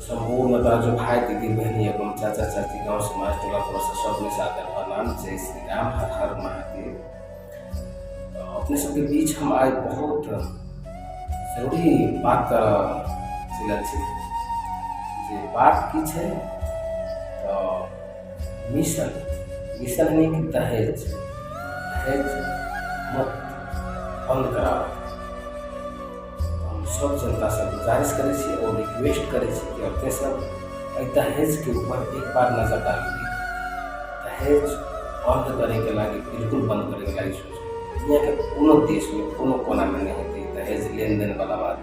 सम्पूर्णतः जो भाई दीदी बहनी एवं चाचा चाची गांव समाज टोला पड़ोस सबमे सादर प्रणाम। जय श्री राम, हर हर महादेव। अपने सबके बीच हम आइ बहुत जरूरी बात करऽ चलल छी। जे बात की छै तऽ मिशन मिशन यानी कि दहेज दहेज मत बंद कराबऽ। हम सब जनतासँ गुजारिश करै छी आओर रिक्वेस्ट करै छी कि अपने सब एहि दहेजके ऊपर एक बार नजर डाली। दहेज बंद करैके लागि, बिल्कुल बंद करैके लागि सोचू। दुनियाके कोनो देशमे, कोनो कोनामे नहि हेतै दहेज लेनदेन वाला बात।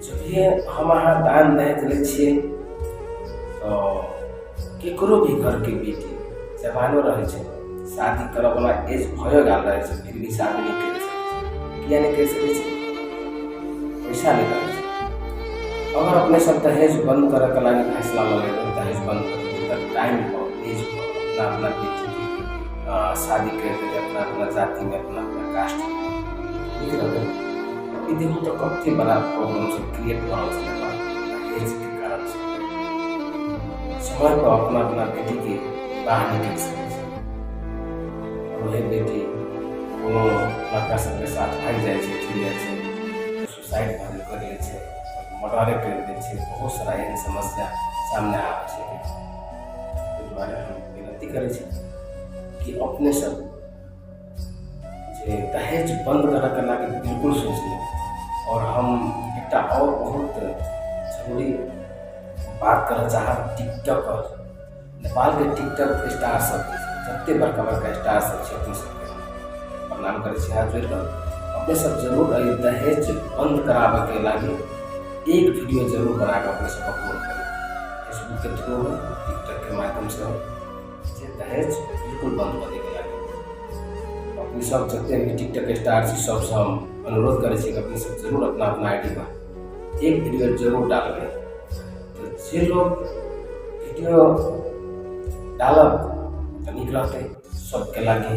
जभिए हम अहाँ दान दहेज लै छियै तऽ केकरो भी घरके बेटी जवानो रहै छै, शादी करऽवला एज भए गेल रहै छै, फिर भी शादी नहि करि सकै छै। किया नहि करि सकै छै? पैसा नहि रहै छै। अगर अपने सब दहेज बंद करऽके लागि फैसला लऽ लेबै, दहेज बंद कर देबै, तऽ टाइम पर, एज पर अपना अपना बेटीके शादी करि देबै, अपना अपना जातिमे, अपना अपना कास्टमे, नीक रहतै। ई देखू तऽ कते बड़ा प्रॉब्लम सब क्रिएट भऽ रहल छै नेपाल दहेजके कारण से। समय पर अपना अपना बेटीके विवाह नहि करि सकै छै। वही बेटी कोनो लड़का सबके साथ भागि जाइ छै, चलि जाइ छै, सुसाइड भऽ करि लै छै, मर्डरे करि दै छै। बहुत सारा एहन समस्या सामने आबै छै। ताहि दुआरे हम विनती करै छी कि अपने सब जे दहेज बंद करऽके लागि बिल्कुल सोचिए। आओर हम एकटा आओर बहुत जरूरी बात करऽ चाहब। टिकटॉकर, नेपालके टिकटॉक स्टार सब, जते बड़का बड़का स्टार सब छै, अपने सबके प्रणाम करै छी हाथ जोड़ि कऽ। अपने सब जरूर एहि दहेज बंद कराबऽके लागि एक वीडियो जरूर बना कऽ अपने सब अपलोड करू, फेसबुकके थ्रू हो, टिकटॉकके माध्यमसँ हो, जे दहेज बिल्कुल बंद कऽ दैके लागि। अपने सब जते भी टिकटॉक स्टार छी, सबसँ हम अनुरोध करै छी कि अपने सब जरूर अपना अपना I D पर एक वीडियो जरूर डालबै। तऽ जे लोग वीडियो डालब तऽ नीक रहतै सबके लागि।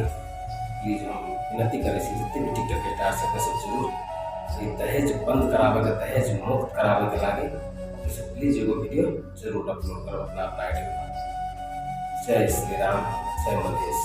प्लीज, हम विनती करै छी, जते भी टिकटॉक स्टार सब सब जरूर ई दहेज बंद कराबैके, दहेज मुक्त कराबैके लागि अपने सब प्लीज एगो वीडियो जरूर अपलोड करब अपना अपना I D पर। जय श्री राम, जय मधेश।